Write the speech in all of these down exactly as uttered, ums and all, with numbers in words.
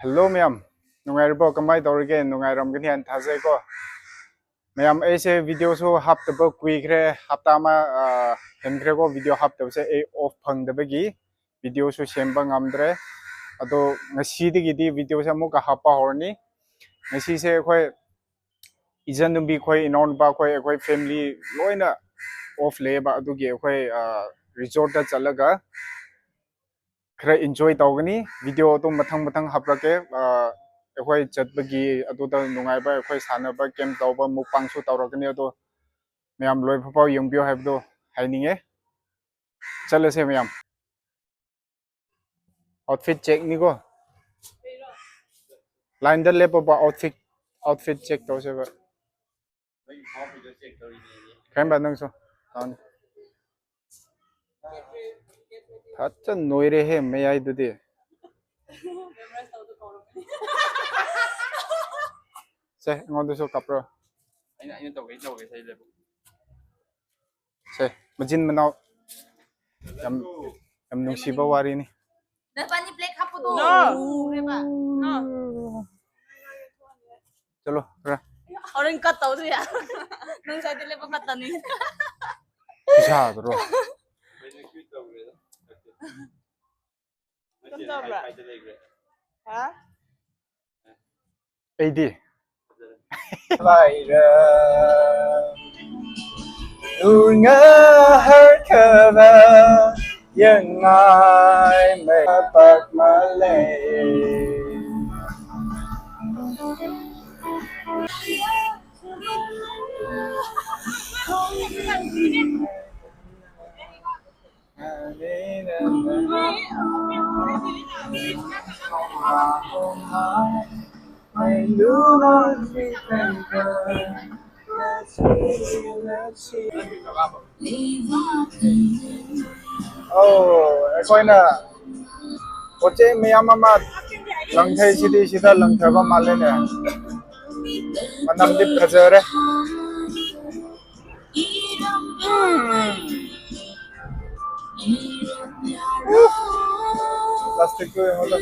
Hello ꯃꯌꯥꯝ, ꯅꯨꯡꯉꯥꯏꯔꯤꯕꯣ? ꯀꯃꯥꯏ ꯇꯧꯔꯤꯒꯦ? ꯅꯨꯡꯉꯥꯏꯔꯝꯒꯅꯤ ꯍꯥꯏꯅ ꯊꯥꯖꯩꯀꯣ꯫ ꯃꯌꯥꯝ, ꯑꯩꯁꯦ ꯚꯤꯗꯤꯑꯣꯁꯨ ꯍꯥꯞꯇꯕ ꯀꯨꯏꯈ꯭ꯔꯦ, ꯍꯞꯇꯥ ꯑꯃ, ꯑ, ꯍꯦꯟꯈ꯭ꯔꯦꯀꯣ ꯚꯤꯗꯤꯑꯣ ꯍꯥꯞꯇꯕꯁꯦ꯫ ꯑꯩ ꯑꯣꯐ ꯐꯪꯗꯕꯒꯤ ꯚꯤꯗꯤꯑꯣꯁꯨ ꯁꯦꯝꯕ ꯉꯝꯗ꯭ꯔꯦ꯫ ꯑꯗꯣ ꯉꯁꯤꯗꯒꯤꯗꯤ ꯚꯤꯗꯤꯑꯣꯁꯦ ꯑꯃꯨꯛꯀ ꯍꯥꯞꯄ ꯍꯧꯔꯅꯤ꯫ ꯉꯁꯤꯁꯦ ꯑꯩꯈꯣꯏ ꯏꯆꯟꯅꯨꯄꯤ ꯈꯣꯏ, ꯏꯅꯥꯎꯅꯨꯄꯥ ꯈꯣꯏ, ꯑꯩꯈꯣꯏ ꯐꯦꯃꯤꯂꯤ ꯂꯣꯏꯅ ꯑꯣꯐ ꯂꯩꯌꯦꯕ꯫ ꯑꯗꯨꯒꯤ ꯑꯩꯈꯣꯏ, ꯑ, ꯔꯤꯖꯣꯔꯠꯇ ꯆꯠꯂꯒ ꯈꯔ ꯏꯟꯖꯣꯏ ꯇꯧꯒꯅꯤ꯫ ꯚꯤꯗꯤꯑꯣ ꯑꯗꯨꯝ ꯃꯊꯪ ꯃꯊꯪ ꯍꯥꯞꯂꯛꯀꯦ꯫ ꯑ, ꯑꯩꯈꯣꯏ ꯆꯠꯄꯒꯤ, ꯑꯗꯨꯗ ꯅꯨꯡꯉꯥꯏꯕ, ꯑꯩꯈꯣꯏ ꯁꯥꯟꯅꯕ, ꯀꯦꯝ ꯇꯧꯕ, ꯃꯨꯛꯕꯥꯡꯁꯨ ꯇꯧꯔꯛꯀꯅꯤ꯫ ꯑꯗꯣ ꯃꯌꯥꯝ ꯂꯣꯏꯕ ꯐꯥꯎ ꯌꯦꯡꯕꯤꯌꯣ ꯍꯥꯏꯕꯗꯣ ꯍꯥꯏꯅꯤꯡꯉꯦ꯫ ꯆꯠꯂꯁꯦ ꯃꯌꯥꯝ꯫ ꯑꯥꯎꯠꯐꯤꯠ ꯆꯦꯛꯅꯤꯀꯣ꯫ ꯂꯥꯏꯟꯗ ꯂꯦꯞꯄꯣꯕ, ꯑꯥꯎꯠꯐꯤꯠ, ꯑꯥꯎꯠꯐꯤꯠ ꯆꯦꯛ ꯇꯧꯁꯦꯕ꯫ ꯀꯔꯝꯕ ꯅꯪꯁꯨ? ꯇꯥꯎꯅꯦ꯫ ꯐꯖꯅ ꯅꯣꯏꯔꯦꯍꯦ ꯃꯌꯥꯏꯗꯨꯗꯤ꯫ ꯁꯦ, ꯑꯩꯉꯣꯟꯗꯁꯨ ꯀꯥꯞꯄ꯭ꯔꯣ? ꯑꯩꯅ, ꯑꯩꯅ ꯇꯧꯒꯦ, ꯇꯧꯒꯦ, ꯁꯤ ꯂꯦꯞꯄꯨ꯫ ꯁꯦ, ꯃꯆꯤꯟ ꯃꯅꯥꯎ꯫ ꯌꯥꯝ, ꯌꯥꯝ ꯅꯨꯡꯁꯤꯕ ꯋꯥꯔꯤꯅꯤ꯫ ꯅꯕꯥꯅꯤ ꯕ꯭ꯂꯦꯛ ꯍꯥꯞꯄꯗꯣ ꯎꯈ꯭ꯔꯦꯕ꯫ ꯅꯣ꯫ ꯆꯠꯂꯣ, ꯈꯔ꯫ ꯍꯣꯔꯦꯟ ꯀꯠ ꯇꯧꯁꯨ ꯌꯥ꯫ ꯅꯪ ꯁ꯭ꯋꯥꯏꯗ ꯂꯦꯞꯄ ꯀꯠ ꯇꯧꯅꯤꯡꯉꯤ꯫ ꯄꯩꯁꯥꯗꯨꯔꯣ? ꯀꯝ ꯇꯧꯕ꯭ꯔꯥ? ꯍꯥ? ꯑꯩꯗꯤ꯫ ꯂꯥꯏꯔ ꯎꯔꯉ ꯍꯔꯈꯕ ꯌꯦꯡꯉꯥꯏ ꯃꯩ ꯄꯥꯛ ꯃꯥꯜꯂꯦ꯫ ꯑꯧ, ꯑꯩꯈꯣꯏꯅ ꯄꯣꯠ ꯆꯩ ꯃꯌꯥꯝ ꯑꯃ ꯂꯪꯊꯩꯁꯤꯗꯤ ꯁꯤꯗ ꯂꯪꯊꯕ ꯃꯥꯜꯂꯦꯅꯦ꯫ ꯃꯅꯝꯗꯤ ꯐꯖꯔꯦ꯫ ꯎꯝ꯫ ꯄ꯭ꯂꯥꯁꯇꯤꯛꯇꯨ ꯌꯦꯡꯉꯨꯗ꯫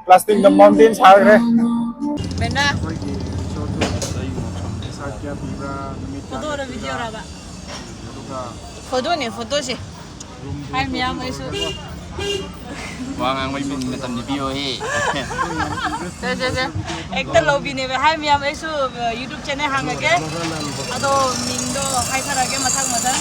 Plastic ꯗ mountain ꯁꯥꯈ꯭ꯔꯦ꯫ ꯕꯦꯅꯥ꯫ ꯑꯩꯈꯣꯏꯒꯤ ꯔꯤꯁꯣꯔꯠꯇꯨ ꯄꯩꯁꯥ ꯀꯌꯥ ꯄꯤꯕ꯭ꯔꯥ, ꯅꯨꯃꯤꯠ ꯀꯌꯥ ꯐꯣꯇꯣꯔ ꯂꯩꯕ꯭ꯔꯥ? ꯚꯤꯗꯤꯑꯣꯔꯕ? ꯑꯗꯨꯒ ꯐꯣꯇꯣꯅꯦ, ꯐꯣꯇꯣꯁꯦ꯫ ꯔꯨꯝꯗꯨ ꯍꯥꯏ ꯃꯌꯥꯝ ꯑꯩꯁꯨ꯫ ꯋꯥ ꯉꯥꯡꯕꯩ ꯃꯤꯅꯤꯠ ꯃꯇꯝꯗꯤ ꯄꯤꯌꯣꯍꯦ꯫ ꯁꯦ, ꯁꯦ, ꯁꯦ꯫ ꯍꯦꯛꯇ ꯂꯧꯕꯤꯅꯦꯕ꯫ ꯍꯥꯏ ꯃꯌꯥꯝ ꯑꯩꯁꯨ YouTube channel ꯍꯥꯡꯉꯒꯦ꯫ ꯑꯗꯣ ꯃꯤꯡꯗꯣ ꯍꯥꯏꯊꯔꯒꯦ ꯃꯊꯪ ꯃꯊꯪ꯫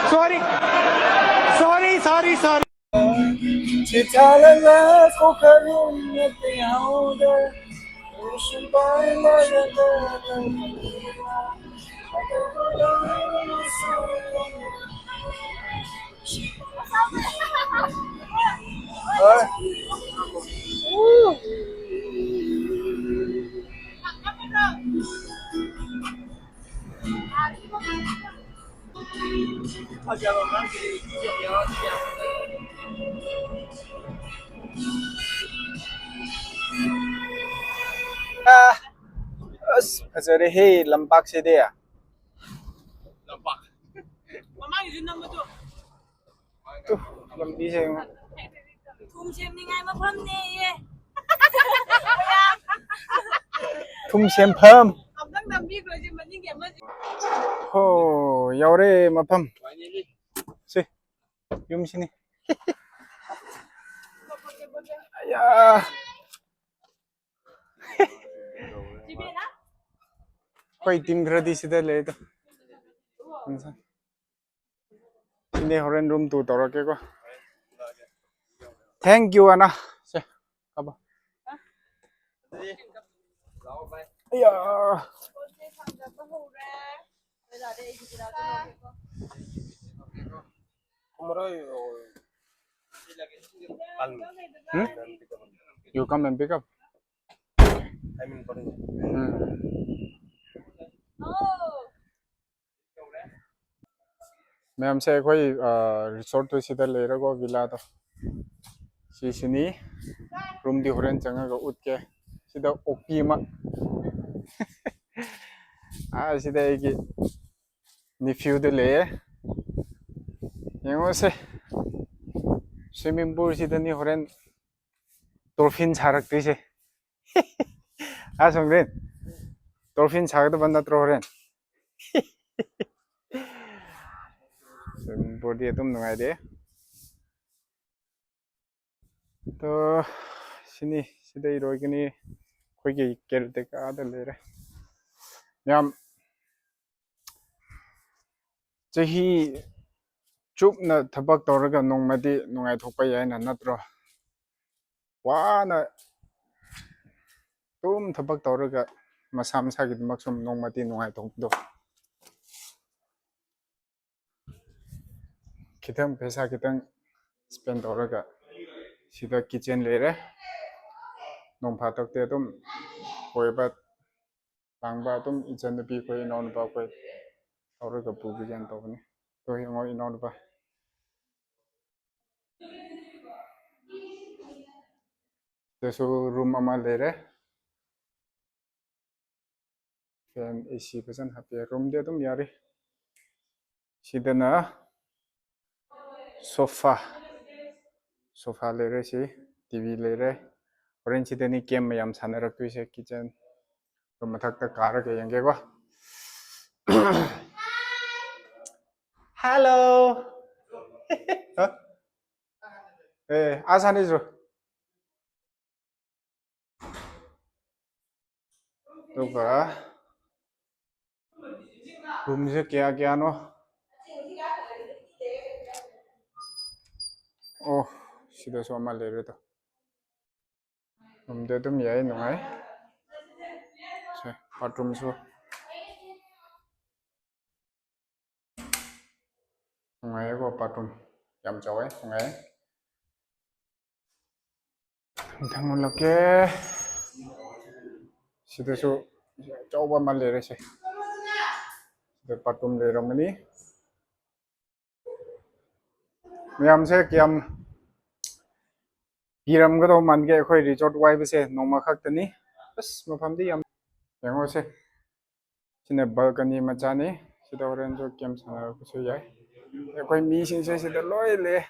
Sorry. Sorry, sorry, sorry. ꯑꯁ, ꯐꯖꯔꯦꯍꯦ ꯂꯝꯄꯥꯛꯁꯤꯗꯤ꯫ ꯂꯝꯄꯥꯛ꯫ ꯃꯃꯥꯡꯒꯤꯁꯨ ꯅꯝꯕꯗꯣ꯫ ꯇꯨ, ꯂꯝꯕꯤꯁꯦ ꯌꯦꯡꯉꯣ꯫ ꯊꯨꯝ ꯁꯦꯝꯅꯤꯡꯉꯥꯏ ꯃꯐꯝꯅꯦꯌꯦ꯫ ꯊꯨꯝ ꯁꯦꯝꯐꯝ꯫ ꯑꯝꯇꯪ ꯅꯝꯕꯤꯈ꯭ꯔꯣ ꯁꯤ ꯃꯅꯤꯡꯒꯤ ꯑꯃꯁꯦ꯫ ꯍꯣ, ꯌꯧꯔꯦ ꯃꯐꯝ꯫ ꯁꯤ, ꯌꯨꯝꯁꯤꯅꯤ꯫ ꯑꯌꯥ꯫ ꯑꯩꯈꯣꯏ ꯇꯤꯝ ꯈꯔꯗꯤ ꯁꯤꯗ ꯂꯩ ꯑꯗꯣ꯫ ꯁꯤꯅꯦ, ꯍꯣꯔꯦꯟ room two ꯇꯧꯔꯛꯀꯦꯀꯣ꯫ Thank you, ꯑꯅ꯫ ꯁꯦ, ꯀꯥꯞꯄꯣ꯫ ꯑꯌꯥ꯫ Hmm? You come and pick up. ꯎꯝ꯫ ꯃꯌꯥꯝꯁꯦ ꯑꯩꯈꯣꯏ, ꯑ, resort ꯇꯨ ꯁꯤꯗ ꯂꯩꯔꯦꯀꯣ, villa ꯗꯣ꯫ ꯁꯤꯁꯤꯅꯤ꯫ Room ꯗꯤ ꯍꯣꯔꯦꯟ ꯆꯪꯉꯒ ꯎꯠꯀꯦ꯫ ꯁꯤꯗ ꯑꯣꯛꯄꯤ ꯑꯃ꯫ ꯑꯥ, ꯁꯤꯗ ꯑꯩꯒꯤ ꯅꯤꯐ꯭ꯌꯨꯗ ꯂꯩꯌꯦ꯫ ꯌꯦꯡꯉꯨꯁꯦ, ꯁ꯭ꯋꯤꯃꯤꯡ ꯄꯨꯜꯁꯤꯗꯅꯤ ꯍꯣꯔꯦꯟ ꯗꯣꯜꯐꯤꯟ ꯁꯥꯔꯛꯇꯣꯏꯁꯦ꯫ ꯑꯁꯣꯝꯗꯤ ꯗꯣꯜꯐꯤꯟ ꯁꯥꯒꯗꯕ ꯅꯠꯇ꯭ꯔꯣ ꯍꯣꯔꯦꯟ? ꯁ꯭ꯋꯤꯃꯤꯡ ꯄꯨꯜꯗꯤ ꯑꯗꯨꯝ ꯅꯨꯡꯉꯥꯏꯔꯦ꯫ ꯑꯗꯣ ꯁꯤꯅꯤ, ꯁꯤꯗ ꯏꯔꯣꯏꯒꯅꯤ꯫ ꯑꯩꯈꯣꯏꯒꯤ ꯀꯦꯌꯔ ꯇꯦꯀꯔꯗ ꯂꯩꯔꯦ꯫ ꯌꯥꯝ ꯆꯍꯤ ꯆꯨꯞꯅ ꯊꯕꯛ ꯇꯧꯔꯒ ꯅꯣꯡꯃꯗꯤ ꯅꯨꯡꯉꯥꯏꯊꯣꯛꯄ ꯌꯥꯏꯅ, ꯅꯠꯇ꯭ꯔꯣ? ꯋꯥꯅ ꯑꯗꯨꯝ ꯊꯕꯛ ꯇꯧꯔꯒ ꯃꯁꯥ ꯃꯁꯥꯒꯤꯗꯃꯛ ꯁꯨꯝ ꯅꯣꯡꯃꯗꯤ ꯅꯨꯡꯉꯥꯏꯊꯣꯛꯄꯗꯣ꯫ ꯈꯤꯇꯪ ꯄꯩꯁꯥ ꯈꯤꯇꯪ ꯁ꯭ꯄꯦꯟ ꯇꯧꯔꯒ ꯁꯤꯗ ꯀꯤꯠꯆꯟ ꯂꯩꯔꯦ꯫ ꯅꯣꯡ ꯐꯥꯗꯣꯛꯇꯤ ꯑꯗꯨꯝ ꯀꯣꯏꯕ ꯂꯥꯡꯕ ꯑꯗꯨꯝ ꯏꯆꯟꯅꯨꯄꯤ ꯈꯣꯏ, ꯏꯅꯥꯎꯅꯨꯄꯥ ꯈꯣꯏ ꯇꯧꯔꯒ ꯄꯨꯕꯤꯒꯦꯅ ꯇꯧꯕꯅꯤ꯫ ꯑꯗꯣ ꯌꯦꯡꯉꯣ, ꯏꯅꯥꯎꯅꯨꯄꯥ꯫ ꯁꯤꯗꯁꯨ ꯔꯨꯝ ꯑꯃ ꯂꯩꯔꯦ꯫ ꯐꯦꯟ, ꯑꯦ ꯁꯤ ꯐꯖꯅ ꯍꯥꯞꯄꯦ꯫ ꯔꯨꯝꯗꯤ ꯑꯗꯨꯝ ꯌꯥꯔꯤ꯫ ꯁꯤꯗꯅ ꯁꯣꯐꯥ, ꯁꯣꯐꯥ ꯂꯩꯔꯦ꯫ ꯁꯤ ꯇꯤ ꯚꯤ ꯂꯩꯔꯦ꯫ ꯍꯣꯔꯦꯟ ꯁꯤꯗꯅꯤ ꯒꯦꯝ ꯃꯌꯥꯝ ꯁꯥꯟꯅꯔꯛꯇꯣꯏꯁꯦ꯫ ꯀꯤꯠꯆꯟ, ꯑꯗꯨ ꯃꯊꯛꯇ ꯀꯥꯔꯒ ꯌꯦꯡꯒꯦꯀꯣ꯫ ꯍꯜꯂꯣ꯫ ꯑꯦ, ꯑꯥ ꯁꯥꯟꯅꯁꯤꯔꯣ꯫ ꯑꯗꯨꯒ ꯔꯨꯝꯁꯦ ꯀꯌꯥ ꯀꯌꯥꯅꯣ? ꯑꯣ, ꯁꯤꯗꯁꯨ ꯑꯃ ꯂꯩꯔꯦ ꯇꯣ꯫ ꯔꯨꯝꯗꯤ ꯑꯗꯨꯝ ꯌꯥꯏ, ꯅꯨꯡꯉꯥꯏ꯫ ꯁꯦ, ꯕꯥꯠꯔꯨꯝꯁꯨ ꯅꯨꯡꯉꯥꯏꯌꯦꯀꯣ, ꯕꯥꯠꯔꯨꯝ ꯌꯥꯝ ꯆꯥꯎꯋꯦ, ꯅꯨꯡꯉꯥꯏꯌꯦ꯫ ꯃꯊꯪ ꯎꯠꯂꯛꯀꯦ꯫ ꯁꯤꯗꯁꯨ ꯑꯆꯧꯕ ꯑꯃ ꯂꯩꯔꯦ꯫ ꯁꯦ, ꯁꯤꯗ ꯕꯥꯠꯔꯨꯝ ꯂꯩꯔꯝꯒꯅꯤ꯫ ꯃꯌꯥꯝꯁꯦ ꯀꯌꯥꯝ ꯄꯤꯔꯝꯒꯗꯧ ꯃꯥꯟꯒꯦ ꯑꯩꯈꯣꯏ ꯔꯤꯖꯣꯔꯠ ꯋꯥꯏꯕꯁꯦ ꯅꯣꯡꯃ ꯈꯛꯇꯅꯤ꯫ ꯑꯁ, ꯃꯐꯝꯗꯤ ꯌꯥꯝ, ꯌꯦꯡꯉꯣꯁꯦ꯫ ꯁꯤꯅ ꯕꯜꯀꯅꯤ ꯃꯆꯥꯅꯤ꯫ ꯁꯤꯗ ꯍꯣꯔꯦꯟꯁꯨ ꯒꯦꯝ ꯁꯥꯟꯅꯔꯛꯄꯁꯨ ꯌꯥꯏ꯫ ꯑꯩꯈꯣꯏ ꯃꯤꯁꯤꯡꯁꯦ ꯁꯤꯗ ꯂꯣꯏ ꯂꯩ꯫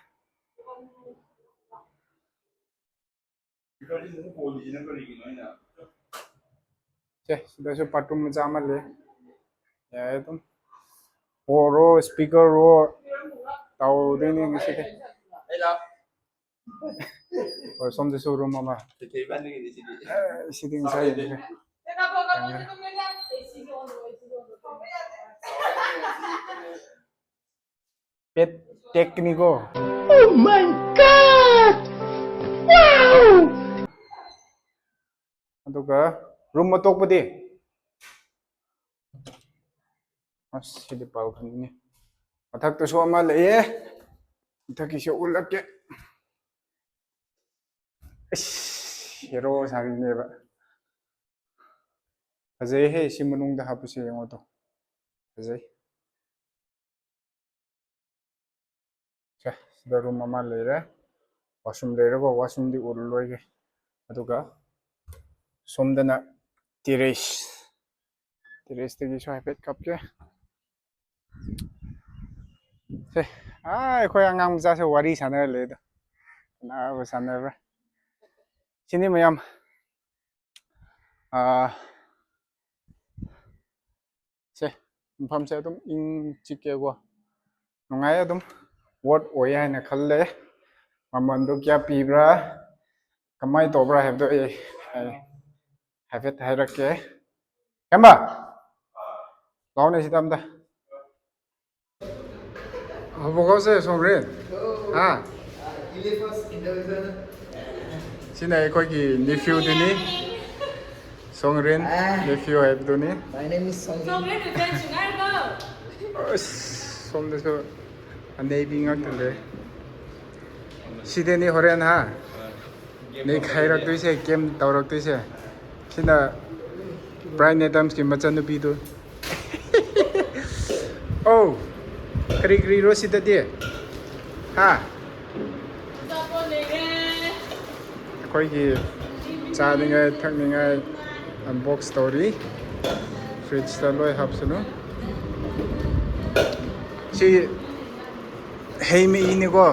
ꯁꯦ, ꯁꯤꯗꯁꯨ ꯕꯥꯠꯔꯨꯝ ꯃꯆꯥ ꯑꯃ ꯂꯩ꯫ ꯌꯥꯏ ꯑꯗꯨꯝ꯫ ꯍꯣꯔꯣ, ꯁ꯭ꯄꯤꯀꯔ ꯔꯣ ꯇꯧꯗꯣꯏꯅꯦ ꯉꯁꯤꯗꯤ꯫ ꯍꯣꯏ, ꯁꯣꯝꯗꯁꯨ ꯔꯨꯝ ꯑꯃ꯫ ꯑꯦ, ꯁꯤꯗꯤ ꯉꯁꯥꯏ ꯌꯦꯡꯈ꯭ꯔꯦ꯫ ꯄꯦꯠ ꯇꯦꯛꯅꯤꯀꯣ꯫ Oh my God! Wow! ꯑꯗꯨꯒ ꯔꯨꯝ ꯑꯇꯣꯞꯄꯗꯤ? ꯑꯁ, ꯁꯤꯗꯤ ꯄꯥꯎ ꯈꯪꯉꯤꯅꯦ꯫ ꯃꯊꯛꯇꯁꯨ ꯑꯃ ꯂꯩꯌꯦ꯫ ꯃꯊꯛꯀꯤꯁꯦ ꯎꯠꯂꯛꯀꯦ꯫ ꯑꯁ, ꯍꯦꯔꯣ ꯁꯥꯔꯤꯅꯦꯕ꯫ ꯐꯖꯩꯍꯦ, ꯁꯤ ꯃꯅꯨꯡꯗ ꯍꯥꯞꯄꯁꯦ ꯌꯦꯡꯉꯣ ꯇꯣ꯫ ꯐꯖꯩ꯫ ꯁꯦ, ꯁꯤꯗ ꯔꯨꯝ ꯑꯃ ꯂꯩꯔꯦ꯫ ꯋꯥꯁꯔꯨꯝ ꯂꯩꯔꯦꯀꯣ, ꯋꯥꯁꯔꯨꯝꯗꯤ ꯎꯔꯔꯣꯏꯒꯦ꯫ ꯑꯗꯨꯒ ꯁꯣꯝꯗꯅ ꯇꯦꯔꯦꯁ꯫ ꯇꯦꯔꯦꯁꯇꯒꯤꯁꯨ ꯍꯥꯏꯐꯦꯠ ꯀꯥꯞꯀꯦ꯫ ꯁꯦ, ꯑꯥ, ꯑꯩꯈꯣꯏ ꯑꯉꯥꯡ ꯃꯆꯥꯁꯦ ꯋꯥꯔꯤ ꯁꯥꯟꯅꯔ ꯂꯩꯗ꯫ ꯀꯅꯥꯕꯨ ꯁꯥꯟꯅꯕ꯭ꯔꯥ? ꯁꯤꯅꯤ ꯃꯌꯥꯝ꯫ ꯑꯥ, ꯁꯦ, ꯃꯐꯝꯁꯦ ꯑꯗꯨꯝ ꯏꯪ ꯆꯤꯛꯀꯦꯀꯣ꯫ ꯅꯨꯡꯉꯥꯏ ꯑꯗꯨꯝ꯫ ꯋꯣꯔꯠ ꯑꯣꯏ ꯍꯥꯏꯅ ꯈꯜꯂꯦ꯫ ꯃꯃꯟꯗꯣ ꯀꯌꯥ ꯄꯤꯕ꯭ꯔꯥ, ꯀꯃꯥꯏꯅ ꯇꯧꯕ꯭ꯔꯥ ꯍꯥꯏꯕꯗꯣ ꯑꯩ, ꯑꯩ ꯍꯥꯏꯐꯦꯠ ꯍꯥꯏꯔꯛꯀꯦ꯫ ꯀꯝꯕ? ꯂꯥꯎꯅꯦ ꯁꯤꯗ ꯑꯝꯇ꯫ ꯍꯧꯕꯒꯧꯁꯦ ꯁꯣꯝꯔꯤꯟ꯫ ꯍꯥ? ꯁꯤꯅ ꯑꯩꯈꯣꯏꯒꯤ ꯅꯤꯐ꯭ꯌꯨꯗꯨꯅꯤ꯫ ꯁꯣꯡꯔꯤꯟ, ꯑꯥ꯫ ꯅꯤꯐ꯭ꯌꯨ ꯍꯥꯏꯕꯗꯨꯅꯤ꯫ My name is Songrin. ꯑꯁ, ꯁꯣꯝꯗꯁꯨ ꯑꯅꯩꯕꯤ ꯉꯥꯛꯇ ꯂꯩ꯫ ꯁꯤꯗꯅꯤ ꯍꯣꯔꯦꯟ, ꯍꯥ? ꯅꯩꯈꯥꯏꯔꯛꯇꯣꯏꯁꯦ, ꯀꯦꯝ ꯇꯧꯔꯛꯇꯣꯏꯁꯦ꯫ ꯁꯤꯅ ꯕ꯭ꯔꯥꯏꯟ ꯑꯦꯗꯝꯁꯀꯤ ꯃꯆꯟꯅꯨꯄꯤꯗꯨ꯫ ꯑꯧ, ꯀꯔꯤ ꯀꯔꯤꯔꯣ ꯁꯤꯗꯗꯤ? ꯍꯥ? ꯑꯆꯥꯄꯣꯠ ꯂꯩꯔꯦ꯫ ꯑꯩꯈꯣꯏꯒꯤ ꯆꯥꯅꯤꯡꯉꯥꯏ ꯊꯛꯅꯤꯡꯉꯥꯏ ꯑꯟꯕꯣꯛꯁ ꯇꯧꯔꯤ꯫ ꯐ꯭ꯔꯤꯖꯇ ꯂꯣꯏ ꯍꯥꯞꯁꯅꯨ꯫ ꯁꯤ ꯍꯩ ꯃꯍꯤꯅꯤꯀꯣ꯫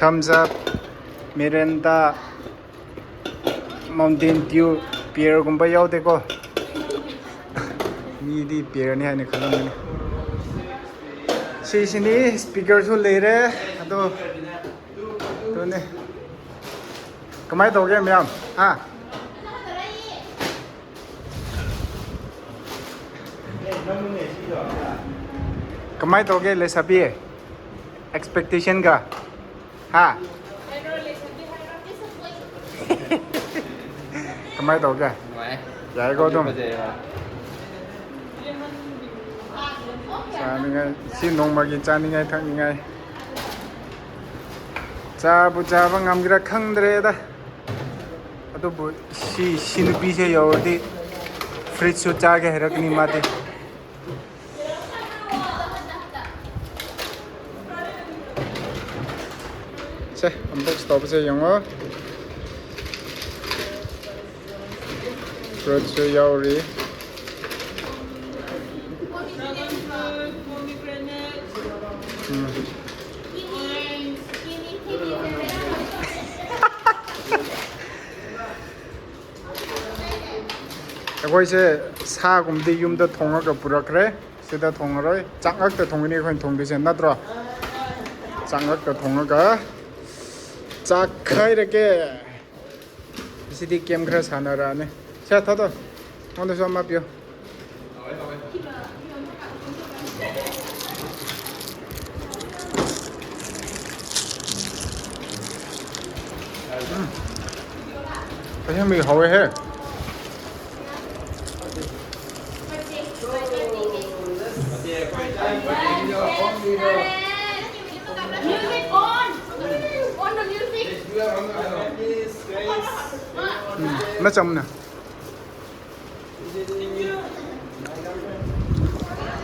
Thumbs up, Mirinda, Mountain Dew, ꯄꯤꯌꯔꯒꯨꯝꯕ ꯌꯥꯎꯗꯦꯀꯣ꯫ ꯃꯤꯗꯤ ꯄꯤꯌꯔꯅꯤ ꯍꯥꯏꯅ ꯈꯜꯂꯝꯒꯅꯤ꯫ ꯁꯤꯁꯤꯅꯤ, ꯁ꯭ꯄꯤꯀꯔꯁꯨ ꯂꯩꯔꯦ꯫ ꯑꯗꯣ ꯑꯗꯨꯅꯦ꯫ ꯀꯃꯥꯏꯅ ꯇꯧꯒꯦ ꯃꯌꯥꯝ? ꯍꯥ? ꯀꯃꯥꯏꯅ ꯇꯧꯒꯦ ꯂꯩꯁꯥꯕꯤ? ꯑꯦꯛꯁꯄꯦꯛꯇꯦꯁꯟꯒ? ꯍꯥ? ꯀꯃꯥꯏꯅ ꯇꯧꯒꯦ? ꯅꯨꯡꯉꯥꯏ꯫ ꯌꯥꯏꯀꯣ ꯑꯗꯨꯝ? ꯐꯖꯩ, ꯍꯣꯏ꯫ ꯆꯥꯅꯤꯡꯉꯥꯏ, ꯁꯤ ꯅꯣꯡꯃꯒꯤ ꯆꯥꯅꯤꯡꯉꯥꯏ ꯊꯛꯅꯤꯡꯉꯥꯏ꯫ ꯆꯥꯕꯨ ꯆꯥꯕ ꯉꯝꯒꯦꯔꯥ ꯈꯪꯗ꯭ꯔꯦꯗ꯫ ꯑꯗꯨꯕꯨ ꯁꯤ, ꯁꯤ ꯅꯨꯄꯤꯁꯦ ꯌꯧꯔꯗꯤ ꯐ꯭ꯔꯤꯖꯁꯨ ꯆꯥꯒꯦ ꯍꯥꯏꯔꯛꯀꯅꯤ ꯃꯥꯗꯤ꯫ ꯁꯦ, ꯑꯟꯕꯣꯛꯁ ꯇꯧꯕꯁꯦ ꯌꯦꯡꯉꯣ꯫ ꯐ꯭ꯔꯨꯠꯁꯨ ꯌꯥꯎꯔꯤ꯫ ꯎꯝ꯫ ꯑꯩꯈꯣꯏꯁꯦ ꯁꯥꯒꯨꯝꯕꯗꯤ ꯌꯨꯝꯗ ꯊꯣꯡꯉꯒ ꯄꯨꯔꯛꯈ꯭ꯔꯦ꯫ ꯁꯤꯗ ꯊꯣꯡꯉꯔꯣꯏ, ꯆꯥꯛ ꯉꯥꯛꯇ ꯊꯣꯡꯒꯅꯤ ꯑꯩꯈꯣꯏꯅ ꯊꯣꯡꯗꯣꯏꯁꯦ, ꯅꯠꯇ꯭ꯔꯣ? ꯆꯥꯛ ꯉꯥꯛꯇ ꯊꯣꯡꯉꯒ ꯆꯥꯛꯈꯥꯏꯔꯒꯦ꯫ ꯉꯁꯤꯗꯤ ꯒꯦꯝ ꯈꯔ ꯁꯥꯟꯅꯔꯛꯑꯅꯤ꯫ ꯁꯦ, ꯊꯥꯗꯣ, ꯑꯩꯉꯣꯟꯗꯁꯨ ꯑꯃ ꯄꯤꯌꯨ꯫ ꯎꯝ꯫ ꯑꯁꯦꯡꯕꯒꯤ ꯍꯥꯎꯋꯦꯍꯦ꯫ Music on! On the music! ꯎꯝ, ꯃꯆꯝꯅ꯫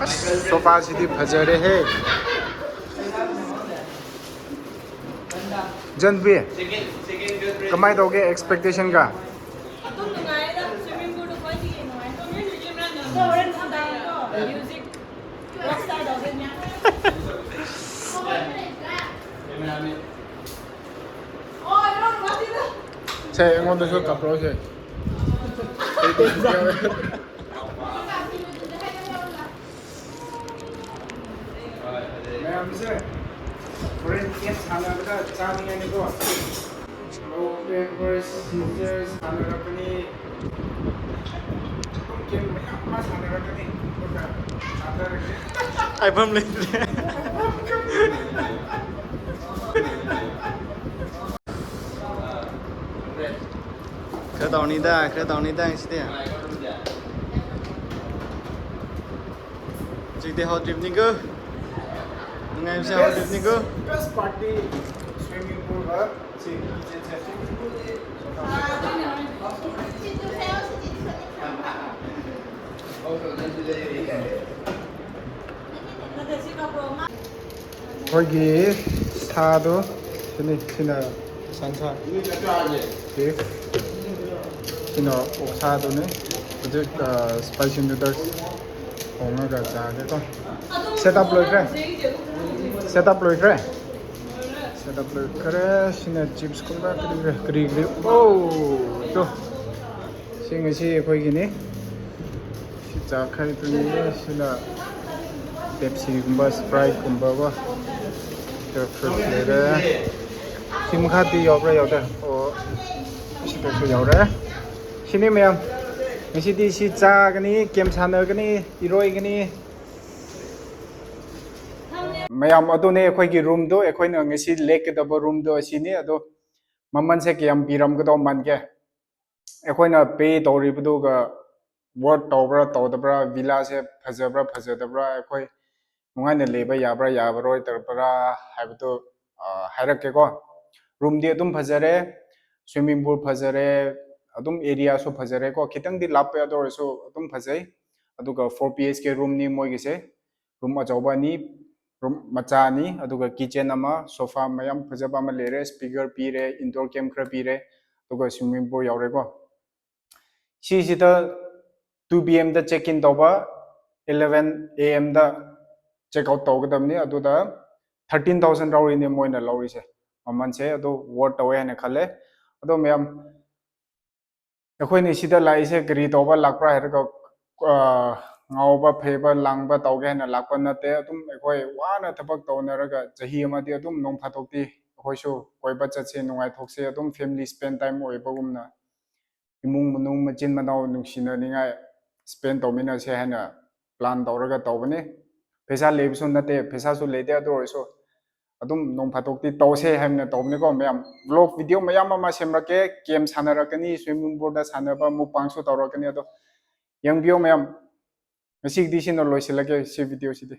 ꯑꯁ, ꯁꯣꯐꯥꯁꯤꯗꯤ ꯐꯖꯔꯦꯍꯦ꯫ ꯖꯟꯕꯤ꯫ ꯀꯃꯥꯏꯅ ꯇꯧꯒꯦ ꯑꯦꯛꯁꯄꯦꯛꯇꯦꯁꯟꯒ? ꯑꯗꯨꯝ ꯅꯨꯡꯉꯥꯏꯗ, swimming pool ꯗ ꯈ꯭ꯋꯥꯏꯗꯒꯤ ꯅꯨꯡꯉꯥꯏ꯫ ꯍꯣꯔꯦꯟ ꯅꯨꯡꯗꯥꯡꯗꯣ music rock star ꯇꯧꯗꯣꯏꯅꯦ꯫ ꯁꯦ, ꯑꯩꯉꯣꯟꯗꯁꯨ ꯀꯥꯞꯄꯛꯑꯣꯁꯦ꯫ ꯃꯌꯥꯝꯁꯦ ꯍꯣꯔꯦꯟ ꯒꯦꯝ ꯁꯥꯟꯅꯕꯗ ꯆꯥꯅꯤꯡꯉꯥꯏꯅꯤꯀꯣ꯫ Rock, paper, scissors ꯁꯥꯟꯅꯔꯛꯀꯅꯤ꯫ ꯑꯗꯨꯝ ꯒꯦꯝ ꯃꯌꯥꯝ ꯑꯃ ꯁꯥꯟꯅꯔꯛꯀꯅꯤ꯫ ꯑꯗꯨꯒ ꯆꯥꯊꯔꯒꯦ꯫ ꯍꯥꯏꯐꯝ ꯂꯩꯇ꯭ꯔꯦ꯫ ꯈꯔ ꯇꯧꯅꯤꯗ, ꯈꯔ ꯇꯧꯅꯤꯗ ꯉꯁꯤꯗꯤ꯫ ꯍꯧꯖꯤꯛꯇꯤ ꯍꯧꯗ꯭ꯔꯤꯕꯅꯤꯀꯣ꯫ ꯅꯨꯡꯉꯥꯏꯕꯁꯦ ꯍꯧꯗ꯭ꯔꯤꯕꯅꯤꯀꯣ꯫ Best party swimming pool ꯁꯤ kitchen ꯁꯦ꯫ ꯑꯩꯈꯣꯏꯒꯤ ꯁꯥꯗꯣ ꯁꯤꯅꯤ, ꯁꯤꯅ ꯁꯟꯁꯥ꯫ Beef꯫ ꯁꯤꯅ ꯑꯣꯛꯁꯥꯗꯨꯅꯤ꯫ ꯍꯧꯖꯤꯛ spicy noodles ꯊꯣꯡꯉꯒ ꯆꯥꯒꯦꯀꯣ꯫ Setup ꯂꯣꯏꯈ꯭ꯔꯦ꯫ Setup ꯂꯣꯏꯈ꯭ꯔꯦ꯫ Setup ꯂꯣꯏꯈ꯭ꯔꯦ꯫ ꯁꯤꯅ chips ꯀꯨꯝꯕ ꯀꯔꯤ ꯀꯔꯤ, ꯀꯔꯤ ꯀꯔꯤ꯫ ꯑꯣ, ꯇꯣ꯫ ꯁꯤ ꯉꯁꯤ ꯑꯩꯈꯣꯏꯒꯤꯅꯤ꯫ ꯁꯤ ꯆꯥꯈ꯭ꯔꯦ ꯑꯩꯈꯣꯏꯒꯤ꯫ ꯁꯤꯅ Pepsi ꯒꯨꯝꯕ, Sprite ꯀꯨꯝꯕꯀꯣ꯫ ꯁꯤꯗ fruits ꯂꯩꯔꯦ꯫ ꯁꯤ ꯃꯈꯥꯗꯤ ꯌꯥꯎꯕ꯭ꯔꯥ ꯌꯥꯎꯗꯦ? ꯑꯣ, ꯁꯤꯗꯁꯨ ꯌꯥꯎꯔꯦ꯫ ꯁꯤꯅꯤ ꯃꯌꯥꯝ꯫ ꯉꯁꯤꯗꯤ ꯁꯤ ꯆꯥꯒꯅꯤ, ꯒꯦꯝ ꯁꯥꯟꯅꯒꯅꯤ, ꯏꯔꯣꯏꯒꯅꯤ꯫ ꯃꯌꯥꯝ, ꯑꯗꯨꯅꯦ ꯑꯩꯈꯣꯏꯒꯤ room ꯗꯣ, ꯑꯩꯈꯣꯏꯅ ꯉꯁꯤ ꯂꯦꯛꯀꯗꯕ room ꯗꯣ ꯑꯁꯤꯅꯤ꯫ ꯑꯗꯣ ꯃꯃꯜꯁꯦ ꯀꯌꯥꯝ ꯄꯤꯔꯝꯒꯗꯧ ꯃꯥꯟꯒꯦ? ꯑꯩꯈꯣꯏꯅ pay ꯇꯧꯔꯤꯕꯗꯨꯒ worth ꯇꯧꯕ꯭ꯔꯥ ꯇꯧꯗꯕ꯭ꯔꯥ, villa ꯁꯦ ꯐꯖꯕ꯭ꯔꯥ ꯐꯖꯗꯕ꯭ꯔꯥ, ꯑꯩꯈꯣꯏ ꯅꯨꯡꯉꯥꯏꯅ ꯂꯩꯕ ꯌꯥꯕ꯭ꯔꯥ ꯌꯥꯔꯣꯏꯗꯕ꯭ꯔꯥ ꯍꯥꯏꯕꯗꯨ, ꯑ, ꯍꯥꯏꯔꯛꯀꯦꯀꯣ꯫ Room ꯗꯤ ꯑꯗꯨꯝ ꯐꯖꯔꯦ, swimming pool ꯐꯖꯔꯦ, ꯑꯗꯨꯝ area ꯁꯨ ꯐꯖꯔꯦꯀꯣ꯫ ꯈꯤꯇꯪꯗꯤ ꯂꯥꯞꯄꯦ, ꯑꯗꯨ ꯑꯣꯏꯔꯁꯨ ꯑꯗꯨꯝ ꯐꯖꯩ꯫ ꯑꯗꯨꯒ four B H K room ꯅꯤ ꯃꯣꯏꯒꯤꯁꯦ꯫ Room ꯑꯆꯧꯕ ꯑꯅꯤ, room ꯃꯆꯥ ꯑꯅꯤ, ꯑꯗꯨꯒ kitchen ꯑꯃ, sofa ꯃꯌꯥꯝ ꯐꯖꯕ ꯑꯃ ꯂꯩꯔꯦ, speaker ꯄꯤꯔꯦ, indoor game ꯈꯔ ꯄꯤꯔꯦ, ꯑꯗꯨꯒ swimming pool ꯌꯥꯎꯔꯦꯀꯣ꯫ ꯁꯤꯁꯤꯗ two P M the check in ꯇꯧꯕ, eleven A M the check out ꯇꯧꯒꯗꯕꯅꯤ꯫ ꯑꯗꯨꯗ thirteen thousand ꯂꯧꯔꯤꯅꯦ ꯃꯣꯏꯅ ꯂꯧꯔꯤꯁꯦ꯫ ꯃꯃꯜꯁꯦ ꯑꯗꯨ worth ꯇꯧꯋꯦ ꯍꯥꯏꯅ ꯈꯜꯂꯦ꯫ ꯑꯗꯣ ꯃꯌꯥꯝ, ꯑꯩꯈꯣꯏꯅ ꯁꯤꯗ ꯂꯥꯛꯏꯁꯦ ꯀꯔꯤ ꯇꯧꯕ ꯂꯥꯛꯄ꯭ꯔꯥ ꯍꯥꯏꯔꯒ, ꯑ, ꯉꯥꯎꯕ ꯐꯩꯕ ꯂꯥꯡꯕ ꯇꯧꯒꯦ ꯍꯥꯏꯅ ꯂꯥꯛꯄ ꯅꯠꯇꯦ꯫ ꯑꯗꯨꯝ ꯑꯩꯈꯣꯏ ꯋꯥꯅ ꯊꯕꯛ ꯇꯧꯅꯔꯒ ꯆꯍꯤ ꯑꯃꯗꯤ ꯑꯗꯨꯝ ꯅꯣꯡ ꯐꯥꯗꯣꯛꯇꯤ ꯑꯩꯈꯣꯏꯁꯨ ꯀꯣꯏꯕ ꯆꯠꯁꯦ, ꯅꯨꯡꯉꯥꯏꯊꯣꯛꯁꯦ, ꯑꯗꯨꯝ family spend time ꯑꯣꯏꯕꯒꯨꯝꯅ ꯏꯃꯨꯡ ꯃꯅꯨꯡ ꯃꯆꯤꯟ ꯃꯅꯥꯎ ꯅꯨꯡꯁꯤꯅꯅꯤꯡꯉꯥꯏ spend ꯇꯧꯃꯤꯟꯅꯁꯦ ꯍꯥꯏꯅ plan ꯇꯧꯔꯒ ꯇꯧꯕꯅꯤ꯫ ꯄꯩꯁꯥ ꯂꯩꯕꯁꯨ ꯅꯠꯇꯦ, ꯄꯩꯁꯥꯁꯨ ꯂꯩꯇꯦ, ꯑꯗꯨ ꯑꯣꯏꯔꯁꯨ ꯑꯗꯨꯝ ꯅꯣꯡ ꯐꯥꯗꯣꯛꯇꯤ ꯇꯧꯁꯦ ꯍꯥꯏꯅ ꯇꯧꯕꯅꯤꯀꯣ ꯃꯌꯥꯝ꯫ Vlog video ꯃꯌꯥꯝ ꯑꯃ ꯁꯦꯝꯂꯛꯀꯦ, game ꯁꯥꯟꯅꯔꯛꯀꯅꯤ, swimming poolꯗ ꯁꯥꯟꯅꯕ mukbangꯁꯨ ꯇꯧꯔꯛꯀꯅꯤ꯫ ꯑꯗꯣ ꯌꯦꯡꯕꯤꯌꯣ ꯃꯌꯥꯝ꯫ ꯉꯁꯤꯒꯤꯗꯤ ꯁꯤꯅ ꯂꯣꯏꯁꯤꯜꯂꯒꯦ, ꯁꯤ videoꯁꯤꯗꯤ꯫